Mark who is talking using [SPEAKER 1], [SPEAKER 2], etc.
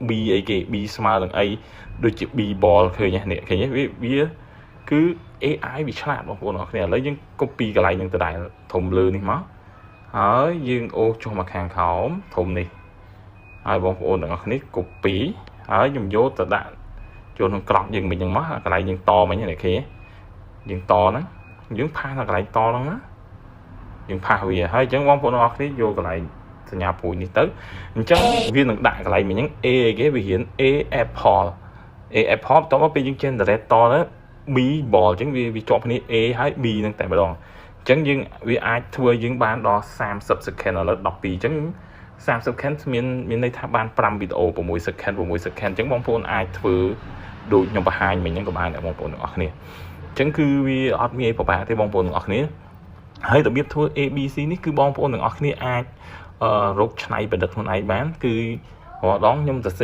[SPEAKER 1] B អីគេ B ស្មើនឹងអីដូចជា B ball ឃើញទេនេះឃើញទេវាវាគឺ AI វាឆ្លាតបងប្អូនអរគ្នាឥឡូវយើង copy កន្លែងនឹងដដែលធំលើនេះមកហើយយើងអូសចុះមកខាងក្រោមធំនេះហើយបងប្អូនទាំងអស់គ្នា copy ហើយខ្ញុំយកទៅដាក់ចូលក្នុង Grok យើងមិញហ្នឹងមកកន្លែងយើងតមិញនេះគេយើងតហ្នឹងយើង paste នៅកន្លែងតហ្នឹងណាយើង paste វាហើយអញ្ចឹងបងប្អូនទាំងអស់គ្នាយកកន្លែងសញ្ញាព្រួយនេះទៅអញ្ចឹងវានឹងដាក់កន្លែងមិញហ្នឹង A គេវារៀន A apple A apple បន្ទាប់មកពេលយើង generate តទៅ B ball អញ្ចឹងវាវាជាប់គ្នា A ហើយ B ហ្នឹងតែម្ដងអញ្ចឹងយើងវាអាចធ្វើយើងបានដល់30 second ឥឡូវ12អញ្ចឹង30 second មានមានន័យថាបាន5វីដេអូ6 second 6 second អញ្ចឹងបងប្អូនអាចធ្វើដូចខ្ញុំបង្ហាញមិញហ្នឹងក៏បានដែរបងប្អូនទាំងអស់គ្នាអញ្ចឹងគឺវាអត់មានអីពិបាកទេបងប្អូនទាំងអស់គ្នាហើយរបៀបធ្វើ ABC នេះគឺបងប្អូនទាំងអស់គ្នាអាចអឺរកច្នៃប្រឌិតខ្លួនឯងបានគឺរាល់ដងខ្ញុំសរសេរ